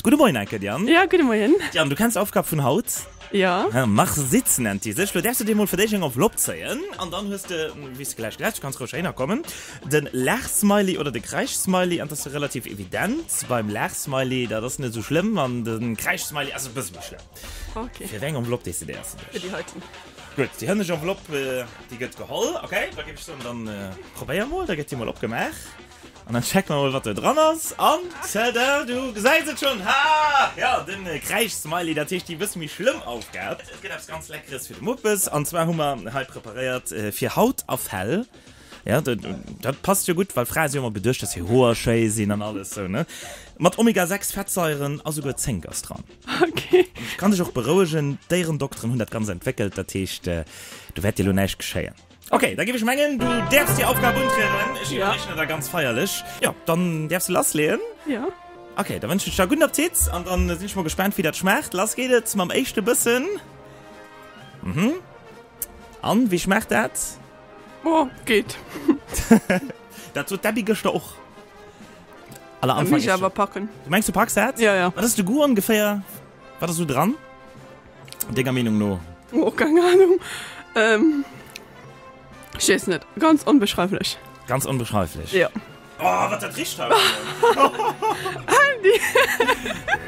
Gudde Moien enke, Diane. Ja, gudde Moien. Diane, du kenns d'Aufgab vun haut. Ja. Mach Sitz nennt déi sech. Lo däerfs du dir mol fir d'éischt eng Enveloppe zéien an dann hues de, wéi s de gläich gesäis, du kanns roueg heihinner kommen, de Laachsmiley oder de Kräischsmiley an 't ass jo relativ evident, beim Laachsmiley, dat ass net esou schlëmm an de Kräischsmiley ass e bësse méi schlëmm. Ok. Fir wéi eng Enveloppe decidéiers de dech? Fir déi heiten. Gutt, déi hënnescht Enveloppe, déi gëtt geholl. Ok, da géif ech soen, dann probéier mol, da gëtt déi mol opgemaach. An dann checke mer mol wat do dran ass. An tada, du gesäis et schonn, ha! Jo, den Kräisch-Smiley, dat heescht déi e bësse méi schlëmm Aufgab. Et gëtt eppes ganz Leckeres fir de Muppes. An zwar hu mer hei preparéiert fir Haut a Fell. Jo, dat passt jo gutt, well Frae si jo ëmmer beduecht, dass hir Hoer schéi sinn an alles sou, ne? Mat Omega 6 Fettsaieren a souguer Zénk ass dran. Ok. An ech kann dech och berouegen, d'Déierendokteren hunn dat Ganzt entwéckelt, dat heescht, do wäert dir elo näischt geschéien. Ok, da géif ech mengen, du däerfs déi Aufgab untrieden. Ech iwwerreechen der da ganz feierlech. Jo, dann däerfs du lassleeën. Jo. Ok, da wënschen ech der gudden Appetit an dann sinn ech mol gespaant, wéi dat schmaacht. Lass geet et mam éischte Bëssen. Mhm. An, wéi schmaacht dat? Oh, geet. Dat sot d'Abby gëschter och. Aller Anfang. Muss ech awer packen. Du mengs, du packs dat? Jo, jo. Wat ass de Goût ongeféier? Wat ass esou dran? Denger Meenung no? Oh, keng Ahnung. Ähm, ech weess net. Ganz onbeschreiflech. Ganz onbeschreiflech? Jo. Oh, wat dat richt haut! Andy!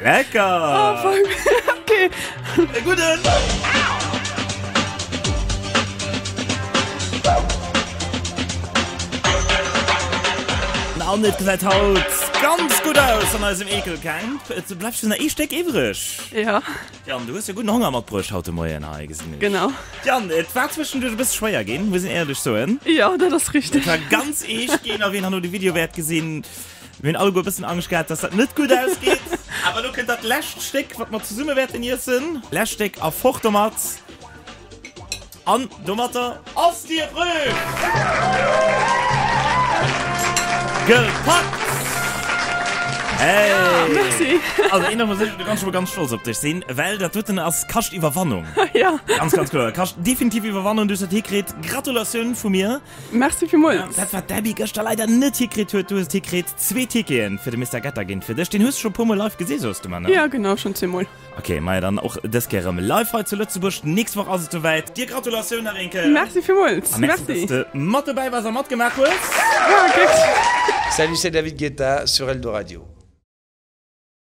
Lecker! Oh, fuck. Okay. E gudden! An et gesäit haut ganz gutt aus an eisem Eekelcamp. Et bleift just nach ee Stéck iwwreg. Ja. Jan, du hues jo gudden Honger matbruecht haut de Moien hei, gesinn ech. Genau. Jan, et war zwëschenduerch e bësse schwéier ginn, muss een éierlech soen. Jo, dat ass richteg. Et war ganz eescht ginn, a wien herno de Video wäert gesinn, mir hunn alleguer e bëssen Angscht gehat, dass dat net gutt ausgeet. Awer elo kënnt dat lescht Stéck, wat mer zesumme wäerten iessen. Lescht Stéck a fort domat. An domatter ass déi Epreuve gepackt! Hey! Ja, merci! Also eent ass mer sécher, du kanns scho mol ganz stolz op dech sinn, well dat doten ass kascht Iwwerwannung. Ja. Ganz, ganz kloer. Kascht definitiv Iwwerwannung, du hues dat hikritt. Gratulatioun vu mir. Merci villmools. Dat wat d'Abby gëschter leider net hikritt huet, du hues et hikritt. Zwee Ticketen fir de Mister Getter ginn fir dech. Deen hues du scho e puermol live gesi soos du mer, ne? Ja, genau, schonn zweemol. Ok, maja dann och dës Kéier erëm live hei zu Lëtzebuerg. Nächst Woch ass et souwäit. Dir Gratulatioun nach een Kéier. Merci villmools. A merci, dass de mat dobäi waars a matgemaach hues. Ja, gutt. Salut, c'est David Guetta sur Eldoradio.